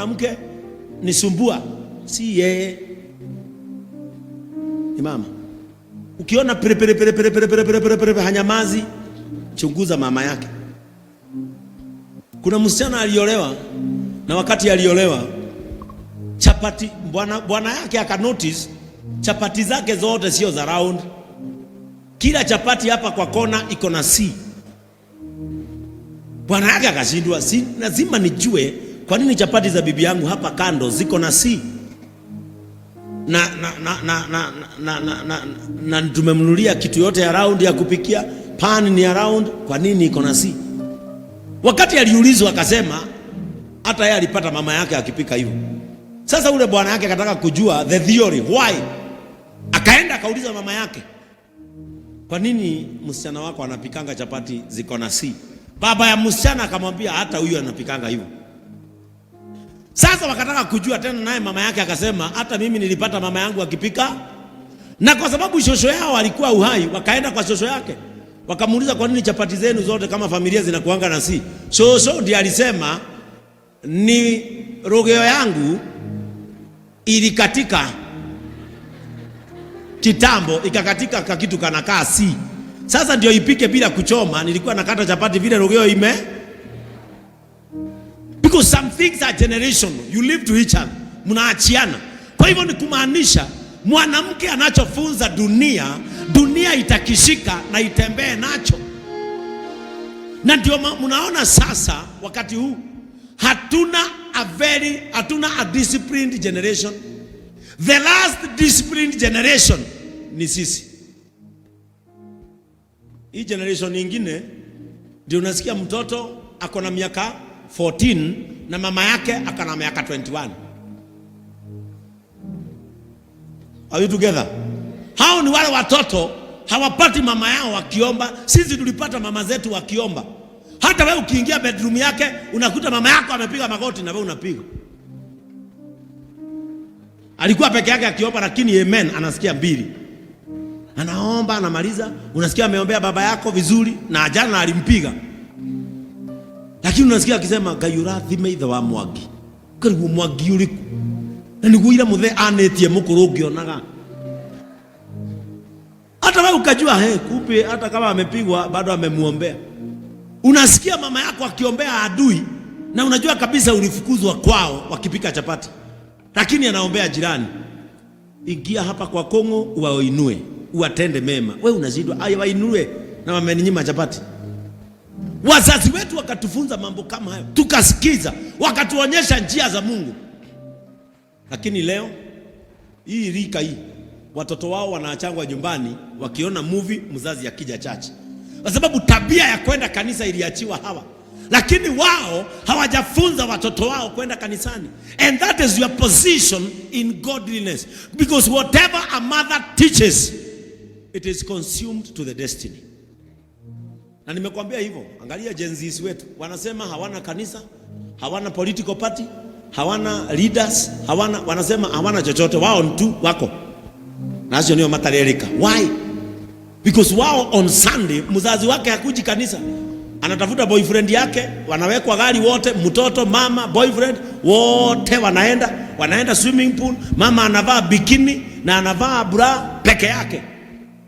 Mwanamke ni sumbua, si yeye, ni mama. Ukiona pere pere pere pere pere pere pere pere pere hanyamazi, chunguza mama yake. Kuna msichana aliolewa, na wakati aliolewa chapati, bwana yake aka notice chapati zake zote sio za round. Kila chapati hapa kwa kona iko na C. Bwana yake akashindwa, si lazima nijue kwa nini chapati za bibi yangu hapa kando ziko na C na tumemnunulia kitu yote ya round ya kupikia, pan ni ya round, kwa nini iko na C? Wakati aliulizwa akasema hata yeye alipata mama yake akipika hivyo. Sasa ule bwana yake akataka kujua the theory why, akaenda akauliza mama yake, kwa nini msichana wako anapikanga chapati ziko na C? Baba ya msichana akamwambia hata huyu anapikanga hivyo. Sasa wakataka kujua tena, naye mama yake akasema hata mimi nilipata mama yangu akipika, na kwa sababu shosho yao alikuwa uhai, wakaenda kwa shosho yake wakamuuliza, kwa nini chapati zenu zote kama familia zinakuanga na C? Shosho ndiye alisema ni rogeo yangu ilikatika kitambo, ikakatika kakitu kanakaa C. Sasa ndio ipike bila kuchoma, nilikuwa nakata chapati vile rogeo ime. Because some things are generational, you live to each other, mnaachiana. Kwa hivyo ni kumaanisha mwanamke anachofunza dunia, dunia itakishika na itembee nacho, na ndio mnaona sasa wakati huu hatuna a disciplined generation. The last disciplined generation ni sisi. Hii generation nyingine ndio unasikia mtoto ako na miaka 14 na mama yake ako na miaka 21. Are you together? Hao ni wale watoto hawapati mama yao wakiomba. Sisi tulipata mama zetu wakiomba. Hata wewe ukiingia bedroom yake unakuta mama yako amepiga magoti na wewe unapiga. Alikuwa peke yake akiomba, lakini amen anasikia mbili. Anaomba, anamaliza, unasikia ameombea baba yako vizuri na jana alimpiga. Lakini unasikia akisema Ngai ũrathime ithe wa Mwangi. Karibu Mwangi ũrĩkũ? Na nĩguo ira mũthee anĩtie mũkũrũ ũngĩonaga. Hata wewe ukajua, hey, kumbe hata kama amepigwa bado amemuombea. Unasikia mama yako akiombea adui na unajua kabisa ulifukuzwa kwao wakipika chapati, lakini anaombea jirani. Ingia hapa kwa Kongo uwainue, uwatende mema. We unashindwa, aya wainue na wameninyima chapati. Wazazi wetu wakatufunza mambo kama hayo, tukasikiza, wakatuonyesha njia za Mungu. Lakini leo hii rika hii watoto wao wanaachangwa nyumbani wakiona movie, mzazi akija church, kwa sababu tabia ya kwenda kanisa iliachiwa hawa, lakini wao hawajafunza watoto wao kwenda kanisani. And that is your position in godliness, because whatever a mother teaches it is consumed to the destiny. Na nimekwambia hivyo, angalia Gen Zs wetu wanasema hawana kanisa, hawana political party, hawana leaders, hawana, wanasema hawana chochote, wao tu wako na acio nio matarerika. Why? Because wao on Sunday mzazi wake hakuji kanisa, anatafuta boyfriend yake, wanawekwa gari wote, mtoto, mama, boyfriend wote wanaenda swimming pool. Mama anavaa bikini na anavaa bra peke yake,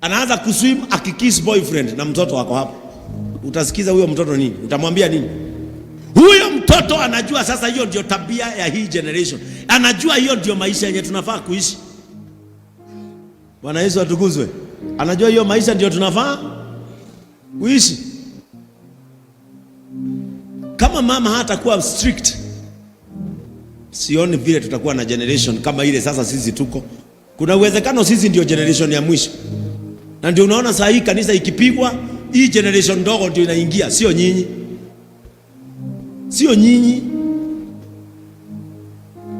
anaanza kuswim akikiss boyfriend na mtoto wako hapo. Utasikiza huyo mtoto nini? Utamwambia nini? Huyo mtoto anajua sasa hiyo ndio tabia ya hii generation, anajua hiyo ndio maisha yenye tunafaa kuishi. Bwana Yesu atukuzwe. Anajua hiyo maisha ndio tunafaa kuishi. Kama mama hatakuwa strict, sioni vile tutakuwa na generation kama ile sasa sisi tuko. Kuna uwezekano sisi ndio generation ya mwisho, na ndio unaona saa hii kanisa ikipigwa, hii generation ndogo ndio inaingia, sio nyinyi, sio nyinyi.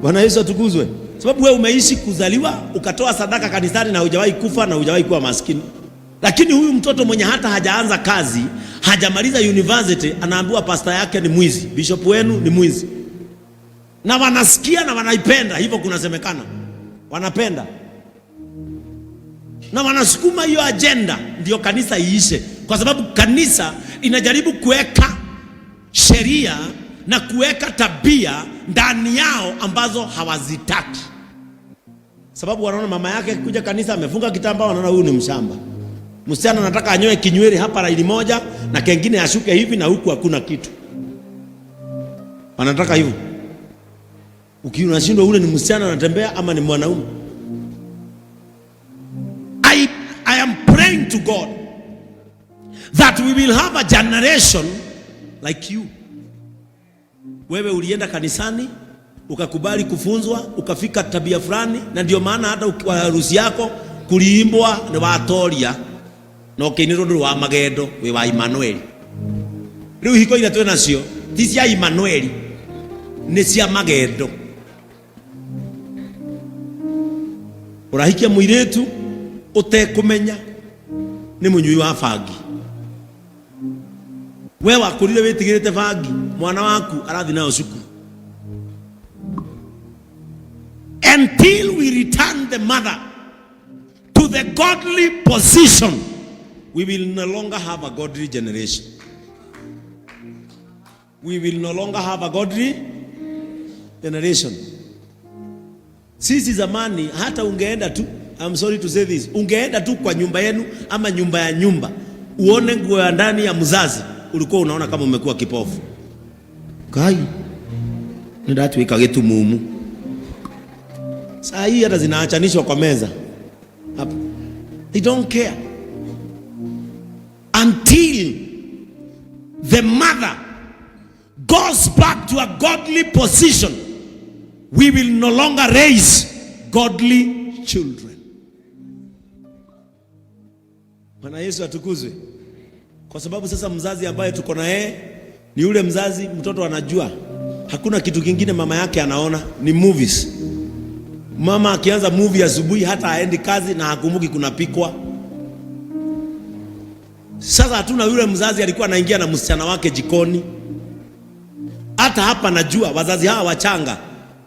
Bwana Yesu atukuzwe. Sababu wewe umeishi kuzaliwa ukatoa sadaka kanisani na hujawahi kufa na hujawahi kuwa maskini. Lakini huyu mtoto mwenye hata hajaanza kazi, hajamaliza university, anaambiwa pasta yake ni mwizi, bishop wenu ni mwizi. Na wanasikia na wanaipenda, hivyo kunasemekana. Wanapenda. Na wanasukuma hiyo agenda ndio kanisa iishe, kwa sababu kanisa inajaribu kuweka sheria na kuweka tabia ndani yao ambazo hawazitaki, sababu wanaona mama yake kuja kanisa amefunga kitambaa, wanaona huyu ni mshamba. Msichana anataka anyoe kinywele hapa laini moja na kengine ashuke hivi na huku hakuna kitu, wanataka hivyo. Ukiunashindwa ule ni msichana anatembea ama ni mwanaume. I am praying to God that we will have a generation like you. Wewe ulienda kanisani ukakubali kufunzwa ukafika tabia fulani, na ndio maana hata kwa harusi yako kuliimbwa ni watoria na ukiinirwo nduri wa magendo wi wa Emmanuel. Riu hiko iria twĩ nacio ti cia Emmanuel, nĩ cia magendo. Ũrahikia mũirĩtu ũtekũmenya nĩ mũnyui wa bangi. We wakũrire wĩtigĩrĩte bangi, mwana waku arathiĩ nayo cukuru. Until we return the mother to the godly position, we will no longer have a godly generation. We will no longer have a godly generation. Sisi zamani hata ungeenda tu, I'm sorry to say this, ungeenda tu kwa nyumba yenu ama nyumba ya nyumba uone nguo ya ndani ya mzazi, ulikuwa unaona kama umekuwa kipofu. Kai nindatuika gitumumu. Saa hii hata zinaachanishwa kwa meza hapa. They don't care until the mother goes back to a godly position. We will no longer raise godly children. Bwana Yesu atukuzwe. Kwa sababu sasa mzazi ambaye tuko na yeye ni yule mzazi mtoto anajua hakuna kitu kingine mama yake anaona ni movies. Mama akianza movie asubuhi hata aendi kazi na hakumbuki kunapikwa. Sasa hatuna yule mzazi alikuwa anaingia na msichana wake jikoni. Hata hapa najua wazazi hawa wachanga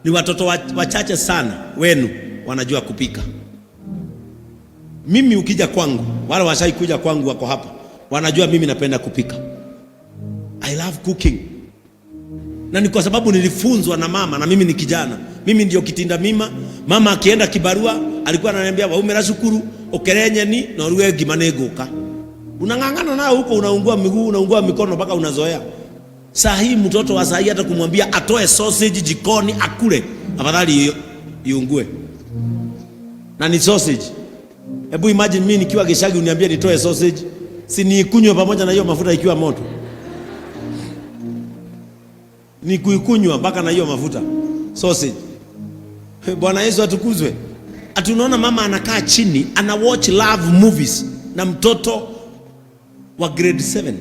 ni watoto wachache sana wenu wanajua kupika. Mimi ukija kwangu, wale washai kuja kwangu wako hapa, wanajua mimi napenda kupika. I love cooking. Na ni kwa sababu nilifunzwa na mama, na mimi ni kijana. Mimi ndio kitinda mima. Mama akienda kibarua alikuwa ananiambia waumira cukuru ukere nyeni na uruge ngima nĩ ngũka. Unang'ang'ana nao huko, unaungua miguu, unaungua mikono mpaka unazoea. Saa hii mtoto wa saa hii hata kumwambia atoe sausage jikoni akule, afadhali iungue. Na ni sausage. Hebu imagine mimi nikiwa Gishagi uniambie nitoe sausage, si niikunywe pamoja na hiyo mafuta ikiwa moto. Ni kuikunywa mpaka na hiyo mafuta sausage. Bwana Yesu atukuzwe. Atunaona mama anakaa chini ana watch love movies na mtoto wa grade 7.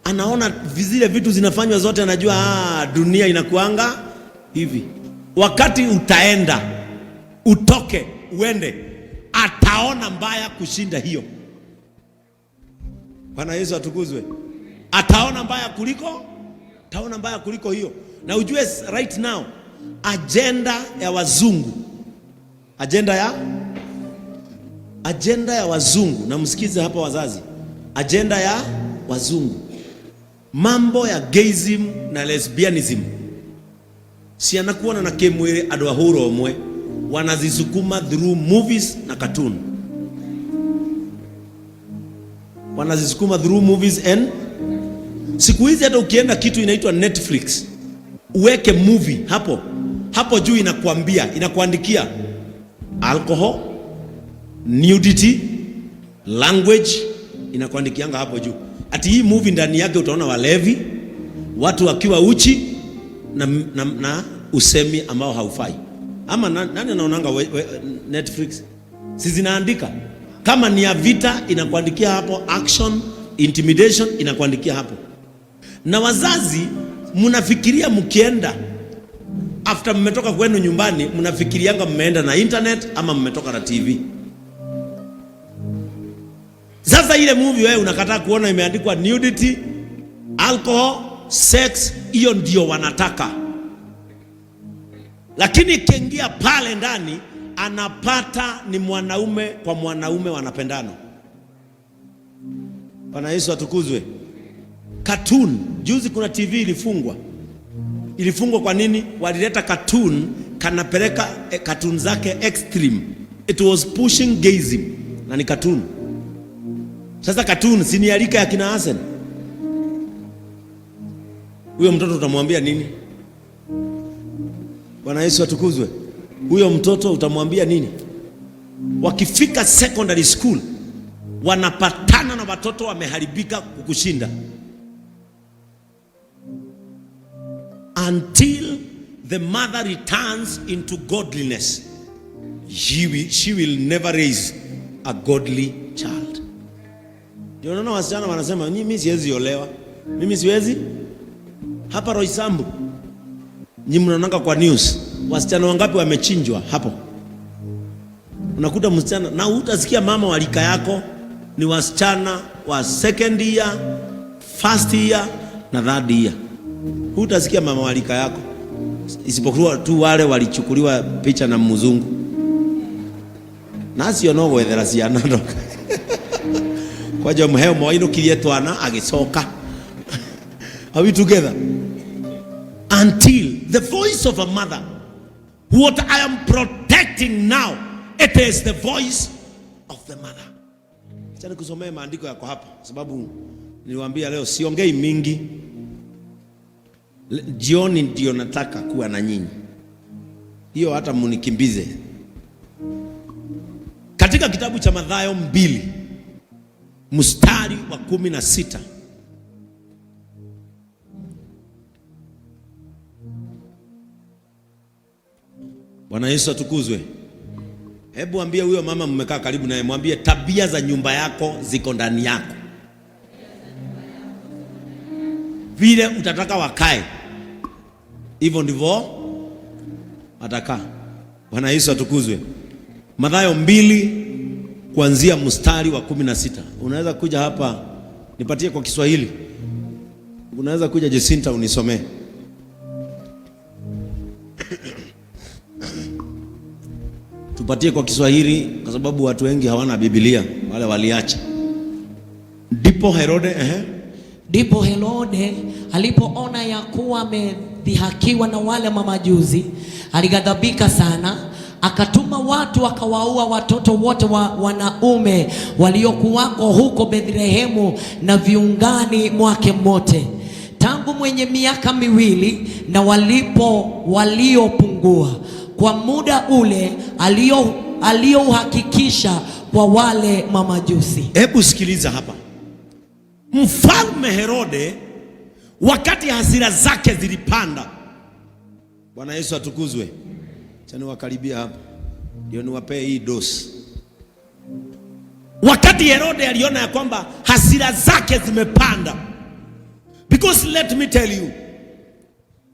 Anaona zile vitu zinafanywa zote, anajua dunia inakuanga hivi. Wakati utaenda utoke uende, ataona mbaya kushinda hiyo. Bwana Yesu atukuzwe. Ataona mbaya kuliko, ataona mbaya kuliko hiyo. Na ujue right now agenda ya wazungu, agenda ya wazungu, na msikize hapa wazazi, agenda ya wazungu, mambo ya gayism na lesbianism, ciana kuona na kimwiri andu a hũra ũmwe wanazisukuma through movies na cartoon, wanazisukuma through movies and siku hizi hata ukienda kitu inaitwa Netflix uweke movie hapo hapo juu, inakuambia, inakuandikia alcohol, nudity, language, inakuandikianga hapo juu. Ati hii movie ndani yake utaona walevi, watu wakiwa uchi na usemi ambao haufai. Ama nani anaonanga Netflix? Si zinaandika kama ni ya vita, inakuandikia hapo action, intimidation, inakuandikia hapo. Na wazazi mnafikiria mkienda after mmetoka kwenu nyumbani, mnafikirianga mmeenda na internet ama mmetoka na TV. Sasa ile movie wewe unakataa kuona imeandikwa nudity, alcohol, sex, hiyo ndio wanataka. Lakini ikiingia pale ndani anapata ni mwanaume kwa mwanaume wanapendana. Bwana Yesu atukuzwe. Cartoon. Juzi kuna TV ilifungwa. Ilifungwa kwa nini? Walileta cartoon kanapeleka cartoon zake extreme. It was pushing gayism na ni cartoon. Sasa cartoon si ni alika ya kina Hassan. Huyo mtoto utamwambia nini? Bwana Yesu atukuzwe. Huyo mtoto utamwambia nini? Wakifika secondary school wanapatana na watoto wameharibika kukushinda. Until the mother returns into godliness, she will never raise a godly child. Ndio unaona wasichana wanasema mimi siwezi olewa, mimi siwezi. Hapa Roysambu nyinyi mnaonanga kwa news wasichana wangapi wamechinjwa hapo. Unakuta msichana na utasikia mama wa rika yako ni wasichana wa second year, first year na third year. Hutasikia mama wa rika yako, isipokuwa tu wale walichukuliwa picha na mzungu nacio no gwethera ciana ndoka kwanja muheo mwainũkirie twana agĩcoka. Are we together? Until the voice of a mother, what I am protecting now, it is the voice of the mother. Acha nikusomee maandiko yako hapa, sababu niliwaambia leo siongei mingi. Jioni ndio nataka kuwa na nyinyi, hiyo hata munikimbize. Katika kitabu cha Mathayo 2 mstari wa 16. Bwana Yesu atukuzwe. Hebu ambie huyo mama mmekaa karibu naye, mwambie tabia za nyumba yako ziko ndani yako. Vile utataka wakae, hivyo ndivyo watakaa. Bwana Yesu atukuzwe. Mathayo 2 kuanzia mstari wa 16. Unaweza kuja hapa nipatie kwa Kiswahili. Unaweza kuja Jacinta unisomee. Tupatie kwa Kiswahili kwa sababu watu wengi hawana Biblia, wale waliacha. Ndipo Herode Ndipo Herode alipoona ya kuwa amedhihakiwa na wale mamajuzi, alighadhabika sana, akatuma watu wakawaua watoto wote wa wanaume waliokuwako huko Bethlehemu na viungani mwake mote, tangu mwenye miaka 2 na waliopungua, kwa muda ule aliyouhakikisha kwa wale mamajusi. Hebu sikiliza hapa. Mfalme Herode wakati hasira zake zilipanda. Bwana Yesu atukuzwe. Acha niwakaribia hapa ndio niwapee hii dosi. Wakati Herode aliona ya kwamba hasira zake zimepanda, because let me tell you,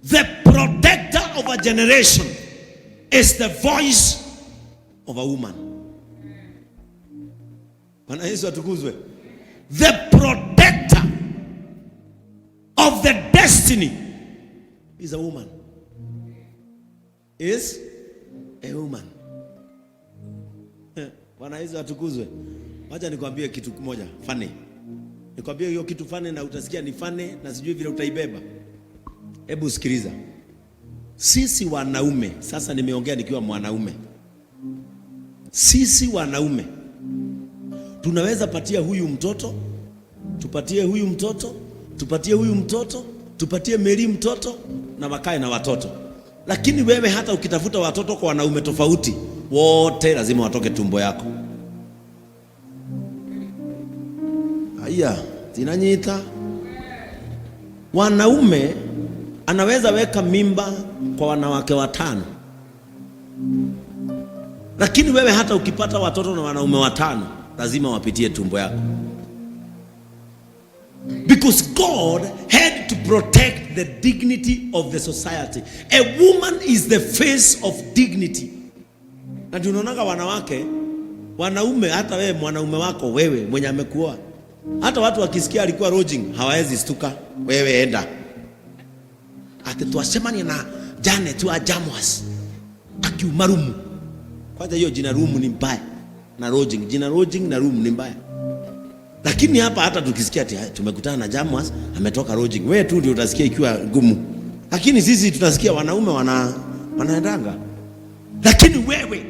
the protector of a generation is the voice of a woman. Bwana Yesu atukuzwe. The protector of the destiny is a woman. Is a woman. Bwana Yesu atukuzwe. Wacha nikwambie kitu kimoja funny. Nikwambie hiyo kitu funny na utasikia ni funny na sijui vile utaibeba. Hebu sikiliza. Sisi wanaume, sasa nimeongea nikiwa mwanaume. Sisi wanaume tunaweza patia huyu mtoto, tupatie huyu mtoto, tupatie huyu mtoto, tupatie Mary mtoto na wakae na watoto. Lakini wewe hata ukitafuta watoto kwa wanaume tofauti, wote lazima watoke tumbo yako. Haya, zinanyita. Wanaume anaweza weka mimba kwa wanawake 5. Lakini wewe hata ukipata watoto na wanaume 5, lazima wapitie tumbo yako. Because God had to protect the dignity of the society. A woman is the face of dignity. Na tunaonaga wanawake, wanaume, hata wewe mwanaume wako wewe mwenye amekuoa, hata watu wakisikia alikuwa lodging hawawezi stuka, wewe enda. Ati tuasemani na Janet wa Jamwas akiuma rumu. Kwanza hiyo jina room ni mbaya, na lodging, jina lodging na room ni mbaya. Lakini hapa hata tukisikia ati "Hai, tumekutana na Jamas ametoka lodging," wewe tu ndio utasikia ikiwa gumu, lakini sisi tunasikia wanaume wanaendanga. Lakini wewe,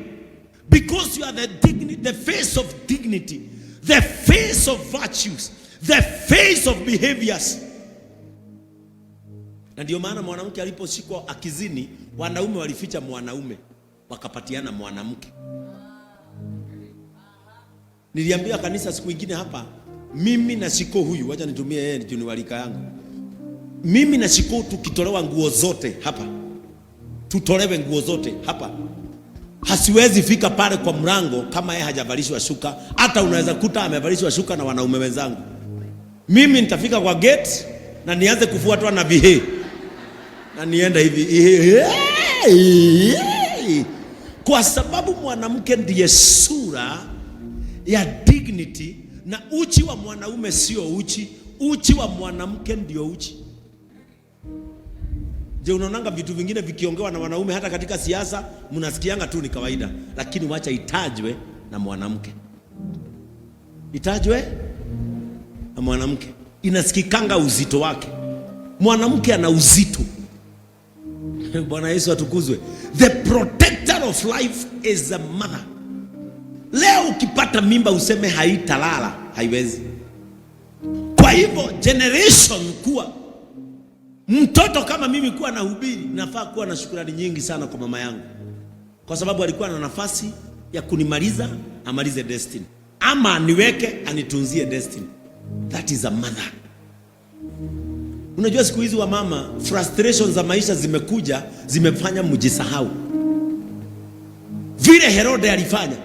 because you are the face of dignity, the face of virtues, the face of behaviors. Na ndio maana mwanamke aliposhikwa akizini, wanaume walificha mwanaume, wakapatiana mwanamke. Niliambia kanisa siku ingine hapa, mimi na Shiko huyu, wacha nitumie yeye juu ni wa rika yangu. Mimi na Shiko tukitolewa nguo zote hapa, tutolewe nguo zote hapa, hasiwezi fika pale kwa mlango kama yeye hajavalishwa shuka. Hata unaweza kuta amevalishwa shuka na wanaume wenzangu. Mimi nitafika kwa gate na nianze kufuatwa na vihe na nienda hivi, kwa sababu mwanamke ndiye sura ya dignity, na uchi wa mwanaume sio uchi, uchi wa mwanamke ndio uchi. Je, unaonanga vitu vingine vikiongewa na wanaume hata katika siasa mnasikianga tu ni kawaida, lakini wacha itajwe na mwanamke, itajwe na mwanamke, inasikikanga uzito wake. Mwanamke ana uzito. Bwana Yesu atukuzwe. The protector of life is the mother. Leo ukipata mimba useme haitalala, haiwezi. Kwa hivyo generation kuwa mtoto kama mimi kuwa nahubiri, nafaa kuwa na shukrani nyingi sana kwa mama yangu, kwa sababu alikuwa na nafasi ya kunimaliza amalize destiny, ama niweke anitunzie destiny. That is a mother. Unajua siku hizi wamama, frustration za maisha zimekuja, zimefanya mjisahau vile Herode alifanya.